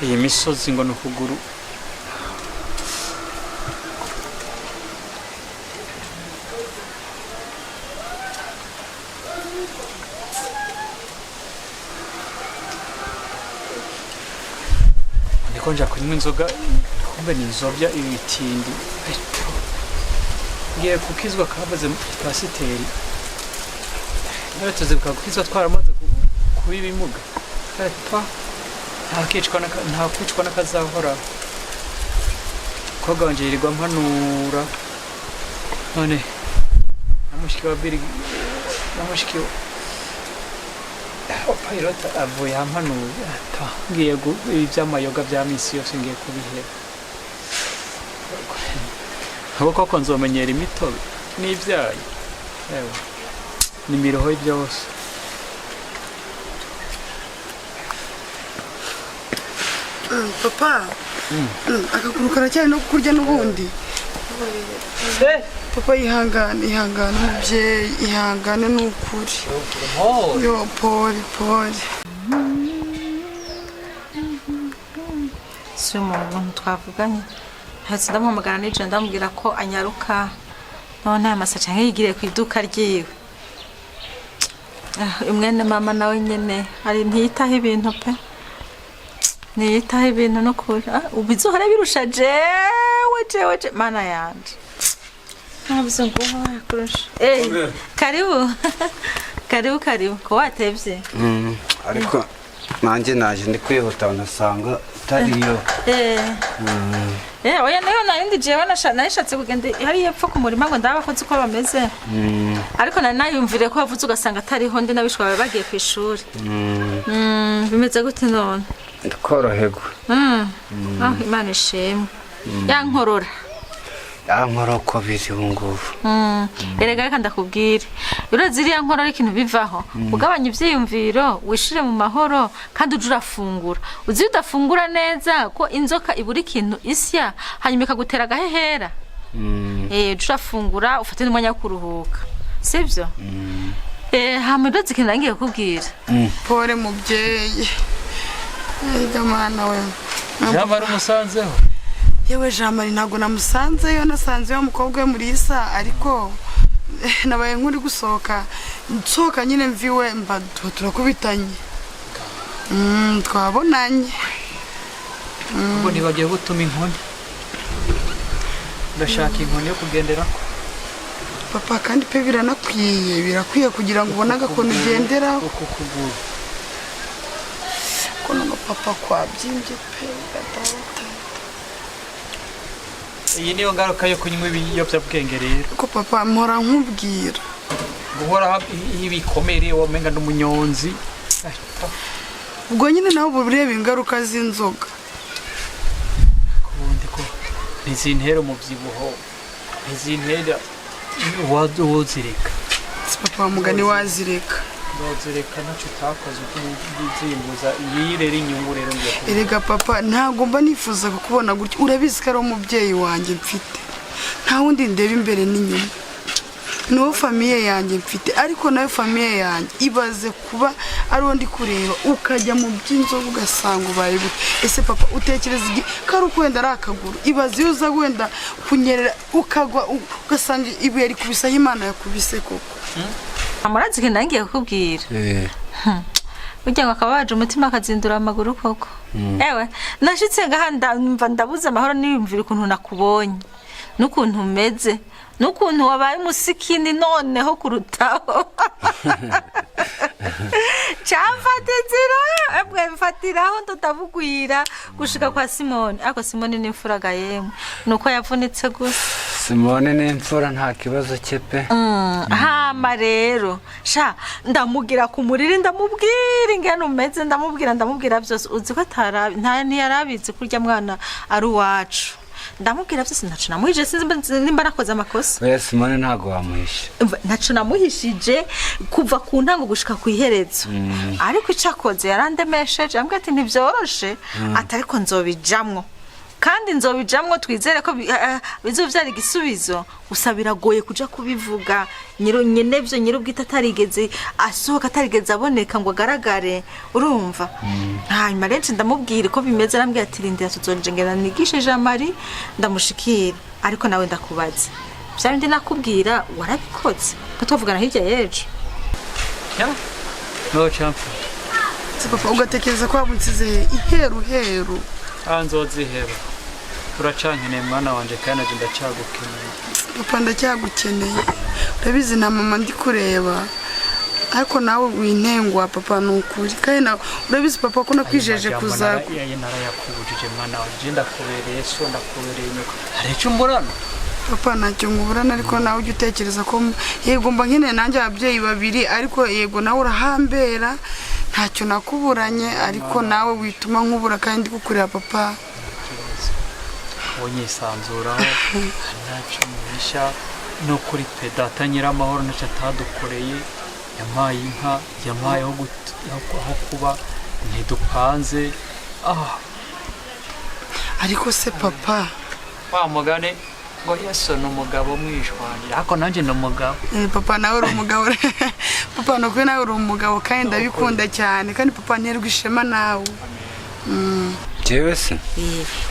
Iyi misozi ngo ni ukuguru. Ndiko nja kunywa inzoga, kumbe ni inzobya ibi bitindi. Ngiye kukizwa kavuze pasiteri. Nawe tuzibuka gukizwa twaramaze kuba ibimuga. Epa, nta kwicwa n'akazahoraho. Umukobwa wanje yirirwa ampanura, none na mushiki wa Bill, na mushiki wa Pilot avuye ampanura. Ata ngiye ivy'amayoga vya misi yose ngiye kubiheba. Ahubwo koko nzomenyera imitobe n'ivyayi. Ewe, ni imiroho byose. Papa, akaguru karacyari no kurya n'ubundi. Papa, ihangane, ihangane umubyeyi, ihangane ni ukuri. Yo, pole pole. Si umuntu twavuganye, ahetse ndamuhamagara nijoro, ndamubwira ko anyaruka none aya masaca nk'iyigiriye ku iduka ryiwe. Ah, umwene mama nawe nyene ari ntiyitaho ibintu pe, ntiyitaho ibintu no kuri. Ah, ubu izuhora birusha jewe jewe je mana yanje ntabuze ngo kurusha. Eh, karibu karibu karibu, ko watevye? Ariko nanjye naje ndi kwihuta nasanga utariyo. Eh. Eh, oya, nayo narindi jewe nashatse kugenda hariya epfo ku murima ngo ndabe abakozi uko bameze. Ariko nari nayumvire ko wavuze ugasanga atariho ndi n'abishwa bawe bagiye ku ishuri. Bimeze gute none? Ndikoroherwa. Ah, Imana ishimwe. Ya nkorora. Yankora uko biri ubu ngubu. Erega reka ndakubwire. Urazi iriya nkorora ikintu bivaho. Ugabanya ivyiyumviro, wishire mu mahoro kandi uje urafungura. Uzi iyo udafungura neza ko inzoka ibura ikintu isya hanyuma ikagutera agahehera. Eh, uje urafungura ufate n'umwanya wo kuruhuka. Sivyo? Eh, hama urazi ikintu nangiye kukubwira. Pole mubyeyi. Ega mana we. Jean Marie umusanzeho? Yewe, Jean Marie ntabwo namusanzeyo, nasanzeyo umukobwa we Murisa, ariko nabaye nk'uri gusohoka, nsohoka nyine mviwe mba turakubitanye. Twabonanye. Ubwo ntibagiye gutuma inkoni. Ndashaka inkoni yo kugenderako. Papa, kandi pe biranakwiye, birakwiye kugira ngo ubone agakoni ugenderaho. Uku kuguru. Ko no papa kwabyimbye pe data. Iyi niyo ngaruka yo kunywa ibiyobyabwenge rero. Ko papa mpora nkubwira. Guhora ibikomere womenga n'umunyonzi. Ubwo nyine nawe uba ureba ingaruka z'inzoga. Kubundi ko ntizintera umubyibuho, ntizintera, wozireka. Si papa, mugani wazireka. Nzozireka ntacyo utakoze uzimbuza iyi rero inyungu rero ngiye kubona. Erega papa, ntabwo mba nifuza kukubona gutya, urabizi ko ari umubyeyi wanjye mfite, nta wundi ndeba imbere n'inyuma, ni wowe famille yanjye mfite. Ariko nawe famille yanjye ibaze kuba ari uwo ndi kureba ukajya mu by'inzoga ugasanga ubaye gutya. Ese papa, utekereza igihe ko ari uko wenda ari akaguru, ibaze iyo uza wenda kunyerera ukagwa ugasanga ibuye rikubiseho, Imana yakubise koko. Murazi ikintu nangiye kukubwira. Burya ngo akaba waje umutima akazindura amaguru koko. Ewe, nashitse ngaha ndumva ndabuze amahoro, niyumvira ukuntu nakubonye n'ukuntu umeze n'ukuntu wabaye umusikini noneho kurutaho. Camfata inzira emwe mfatiraho ndadabugwira gushika kwa Simoni. Ariko Simoni ni imfura ga yemwe, nuko yavunitse gusa. Simone ni imfura, nta kibazo cye pe. Hama rero sha ndamugira ku muriri, ndamubwira ingene umeze, ndamubwira ndamubwira byose. Uzi ko atarabi nta ntiyarabizi kurya mwana ari uwacu. Ndamubwira byose, ntaco namuhishije. Sinzi nimba nakoze amakosa. Oya, Simone ntabwo wamuhishe. Umva, ntaco namuhishije kuva ku ntango gushika ku iherezo. Ariko ico akoze yarandemesheje, ambwira ati ntibyoroshe, ati ariko nzobijamwo. Kandi nzobijamwo, twizere ko bizovyara igisubizo. Gusa biragoye kuja kubivuga nyiro nyenevyo, nyirubwite atarigeze asohoka, atarigeze aboneka ngo agaragare, urumva. Hanyuma rero nce ndamubwira ko bimeze, arambwira ati: "Rindira, tuzoje ngenda nigishe Jean Marie, ndamushikira." Ariko nawe ndakubaza, vya bindi nakubwira warabikoze, ko twavugana hirya y'ejo? Ya no champion. Se papa, ugatekereza ko waba unsize iheru heru? Ah, nzoziheba, uracankeneye mwana wanje, kandi naje ndacyagukeneye. Papa, ndacyagukeneye. Urabizi, nta mama ndi kureba, ariko nawe wintengwa papa, ni ukuri. Kandi nawe urabizi papa ko nakwijeje kuzaku Narayakubujije mwana wanje, ndakubereye so, ndakubereye nyoko, hari icyo umburana? Papa, ntacyo nkuburana, ariko nawe ujya utekereza ko yego mba nkeneye nanjye ababyeyi babiri, ariko yego nawe urahambera, ntacyo nakuburanye, ariko nawe wituma nkubura kandi ndi kukureba papa. Uwo nyisanzuraho, ntacyo muhisha, no kuri pe. Data nyiramahoro ntacyo atadukoreye, yampaye inka, yampaye aho kuba, ntidupanze ah. Ariko se papa, Wa mugani ngo Yesu ni umugabo mwishwanira, ariko nanjye ni umugabo. Papa, nawe uri umugabo. Papa, ni ukuri nawe uri umugabo, kandi ndabikunda cyane. Kandi papa, nterwa ishema nawe. Jewe se?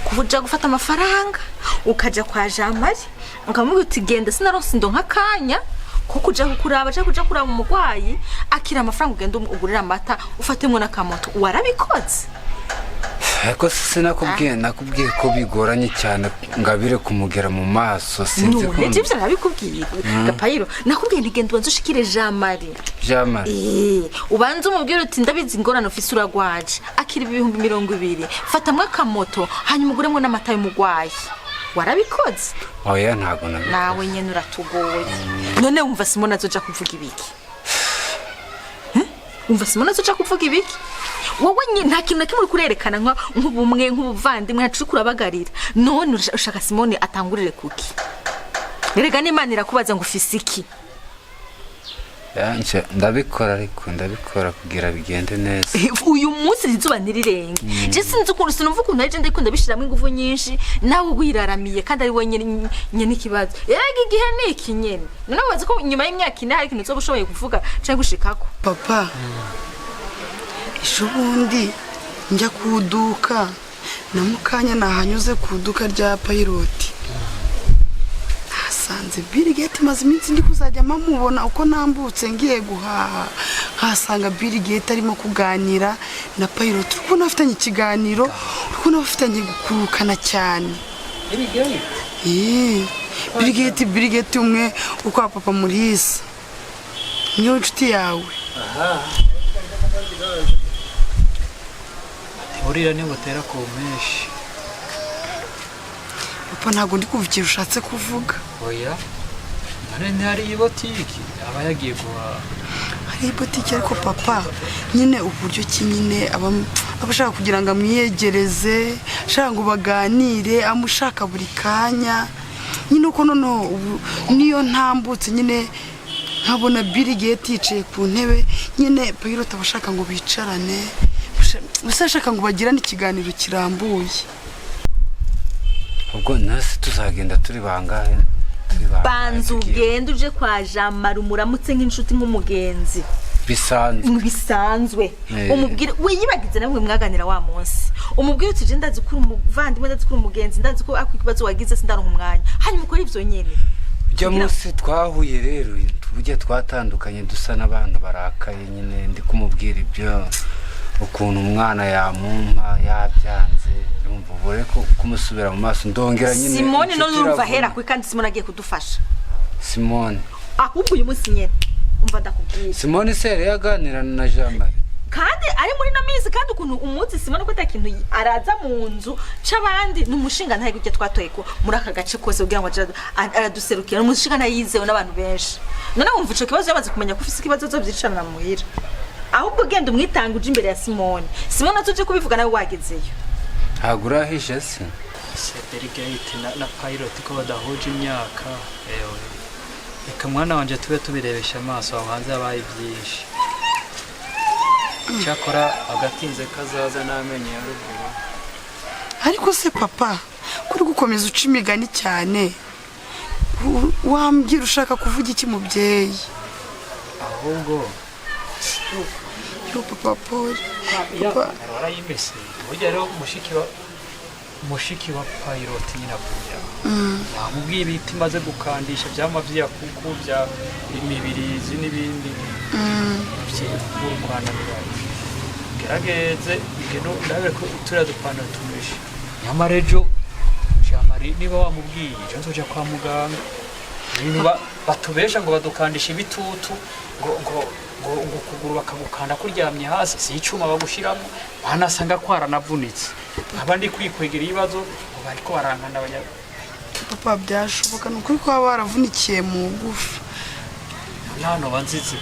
Kuja gufata amafaranga ukaja kwa Jean Marie ukamubwira uti: "Genda, sinaronse ndonka akanya ko kuja kukuraba canke kuja kuraba umurwayi, akira amafaranga, ugenda ugurira amata, ufatemwo n'akamoto." Warabikoze? Ariko se sinakubwiye, nakubwiye ko bigoranye cyane ngabire kumugera mu maso, sinzi ko. None ivyo narabikubwiye gapayiro, nakubwiye nti: "Genda ubanze ushikire Jean Marie." Jean Marie. Ubanze umubwire uti: "Ndabizi ingorane ufise, uragwaje, akira 20,000, fatamwo akamoto, hanyuma uguremwo n'amata y'umurwayi." Warabikoze? Oya, ntabwo nabikoze. Nawe nyene uratugoye. None wumva Simoni azoja kuvuga ibiki? Wumva Simoni azoja kuvuga ibiki? Wowe nta kintu na kimwe uriko urerekana nk'ubumwe, nk'ubuvandimwe, ntaco uriko urabagarira. None ushaka Simoni atangurire kuki? Erega n'Imana irakubaza ngo: "Ufise iki?" Yanje, ndabikora, ariko ndabikora kugira bigende neza. Uyu munsi izuba ntirirenge. Je sinzi ukuntu, sinumva ukuntu ari je ndiko ndabishiramo ingufu nyinshi, nawe wiraramiye, kandi ari wenyine nyene ikibazo. Erega igihe ni iki nyene. None wibaza ko nyuma y'imyaka 4 hari ikintu uzoba ushoboye kuvuga canke gushikako? Papa, ejo bundi njya ku iduka na mukanya, nahanyuze ku iduka rya Payiroti, nahasanze Bill Gates. Maze iminsi ndi kuzajya mpamubona uko nambutse ngiye guhaha, nkahasanga Bill Gates arimo kuganira na Payiroti. Uri kubona bafitanye ikiganiro, uri kubona bafitanye gukurukana cyane. Bill Gates, Bill Gates umwe ukwa papa Murisa, niyo nshuti yawe. Burira ntibutera ku menshi. Papa, ntabwo ndi kumva ikintu ushatse kuvuga. Oya, none ntihari ibotiki aba yagiye guhaha? Hari ibotike, ariko papa nyine uburyo ki nyine aba ashaka kugira ngo amwiyegereze, ashaka ngo baganire, amushaka buri kanya nyine. Uko noneho ubu niyo ntambutse nyine nkabona Bill Gates yicaye ku ntebe nyine, Payiroti aba ashaka ngo bicarane, gusa ashaka ngo bagirane ikiganiro kirambuye. Ubwo nasi tuzagenda turi bangahe? Turi bangahe? Banza Tugiye? ugende uje kwa Jean Marie, umuramutse nk'inshuti, nk'umugenzi. Bisanzwe. Bisanzwe. Umubwire, wiyibagize namwe mwaganira wa munsi, umubwire uti: "Je ndazi ko uri umuvandimwe, ndazi ko uri umugenzi, ndazi ko ako ikibazo wagize sindaronka umwanya." Hanyuma ukora ivyo nyene. Ujya munsi twahuye rero, burya twatandukanye dusa n'abantu barakaye nyine. Ndi kumubwira ibyo ukuntu umwana yamumpa yabyanze, urumva ubure ko kumusubira mu maso ndongera nyine. Simone inshuti none urumva iravuna. ahera kuri, kandi Simone agiye kudufasha. Simone. Ahubwo uyu munsi nyene, umva ndakubwira. Simone se yari yaganira na Jean Marie? Kandi ari muri no minsi, kandi ukuntu umunsi Simone ko atakintu araza mu nzu c'abandi, ni umushinga ntahe gutya twatoye ko muri aka gace kose kugira ngo aje araduserukira, ni umushinga ntayizewe n'abantu benshi. None wumva ico kibazo yamaze kumenya ko ufise ikibazo, uzovyicarana muhira? Ahubwo genda umwitange, uje imbere ya Simone. Simone azoje kubivuga nawe wagezeyo. Ntabwo urahishe se? Se Bill Gates na Pilot ko badahuje imyaka? Ewe, reka mwana wanje tube tubirebesha amaso, aho hanze habaye byinshi. Cyakora agatinze kazaza n'amenyo ya ruguru. Ariko se papa, Kuri gukomeza uca imigani cyane. Wambwira ushaka kuvuga iki mubyeyi? Ahubwo Yo papa, Paul. Ya Papa. pantaro warayimese? Burya rero mushiki wa Pilot nyine avuye aho, namubwiye ibiti maze gukandisha byama vyakuku bya imibirizi n'ibindi by'urwana bibaye. Gerageze ngeno ndabe ko turiya dupantaro tumeshe. Nyamara ejo Jamari niba wamubwiye, ejo nzoja kwa muganga. Ibintu batubesha ngo badukandisha ibitutu, ngo ukuguru bakagukanda kuryamye hasi, si icuma bagushiramo, banasanga kwaranavunitse, nkaba ndi kwikwegera ibibazo ngo bariko barankanda abanya. Papa, byashoboka ni ukuri ko waba waravunikiye mu gufa. Nano banzize.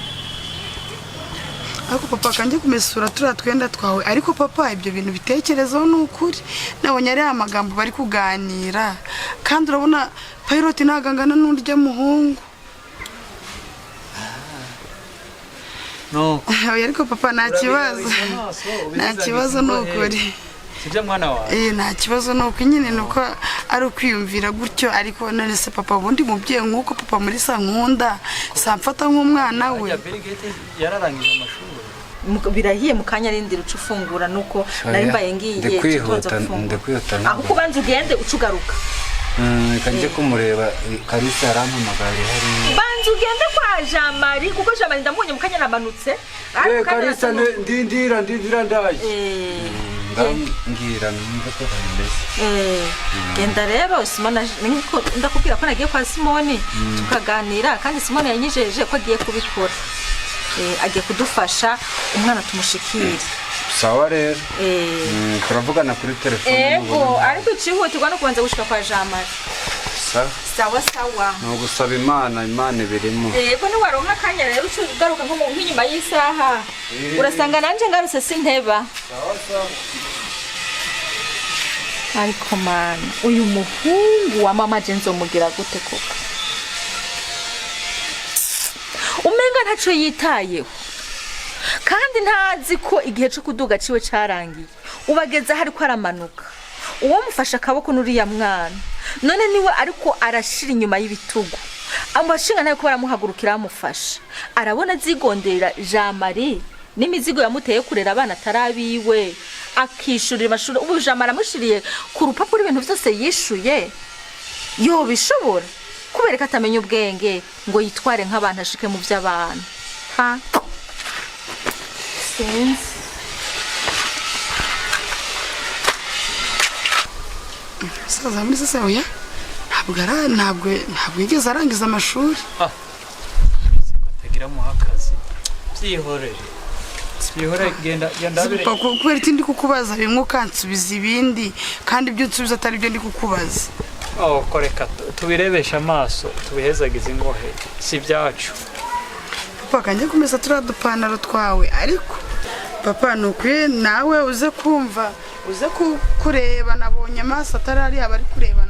Ariko papa, kanjye kumesura turiya twenda twawe. Ariko papa, ibyo bintu bitekerezaho ni ukuri, nabonye ari amagambo bari kuganira, kandi urabona Pilot ntabwo angana n'urya muhungu. No. Oya, ariko papa, nta kibazo, nta kibazo ni ukuri. Sibyo mwana wawe? Eh, nta kibazo, ni uko nyine ni uko ari ukwiyumvira gutyo. Ariko none se papa, ubundi mubyeyi nk'uko papa muri sa nkunda samfata nk'umwana we. Harya Bill Gates yararangije amashuri? Birahiye mu kanya, rindira uca ufungura nuko nari mbaye ngiye. Ndikwihuta, tutonza gufungura. ndikwihuta. Aho Ntabwo kubanza ugende uca ugaruka. Reka njye kumureba. Kalisa yarampamagaye hariya. Banza ugende kwa Jean Marie, kuko Jean Marie ndamubonye mu kanya aramanutse. Ariko kandi Kalisa, ndindira, ndindira, ndaje. Ndambwira numve ko bimeze. Genda rero. Simoni ndakubwira ko nagiye kwa Simoni tukaganira, kandi Simoni yanyijeje ko agiye kubikora. Agiye kudufasha umwana tumushikire. Sawa rero. Turavugana kuri telefone. Ego. Nubona. Ariko icihutirwa no kubanza gushika kwa Jean Marie. Sawa. Sawa sawa. Ni ugusaba Imana, Imana ibirimo. Yego, niwaronka akanya rero uca ugaruka nko nk'inyuma y'isaha, urasanga nanje ngarutse sinteba. Ariko mana, uyu muhungu wa mama je nzomugira gute koko? Umenga ntaco yitayeho, kandi ntazi ko igihe co kuduga ciwe carangiye. Ubageze aho ariko aramanuka, uwo mufashe akaboko n'uriya mwana, none niwe ariko arashira inyuma y'ibitugu. Amashinga ntayo ko baramuhagurukira bamufasha. Arabona azigondera Jean Marie n'imizigo yamuteye kurera abana atari abiwe, akishurira amashuri. Ubu Jean Marie amushiriye ku rupapuro ibintu byose yishuye, yobishobora kubera ko atamenya ubwenge ngo yitware nk'abantu, ashike mu by'abantu. Ha, sinzi. Musaza muri sasa, oya, ntabwo yigeze arangiza amashuri. Ko atagiramo akazi, byihorere, byihorere, genda genda ndabire. Papa, kubera iki ndi kukubaza bimwe ukansubiza ibindi, kandi ibyo unsubiza atari byo ndi kukubaza? Oh, koreka tubirebeshe amaso, tubihezagize ingohe, si ibyacu. Papa, kanjye kumesa turiya dupantaro twawe. Ariko papa, ni ukuri nawe uze kumva, uze kureba, nabonye amaso atari ariya bari kureba.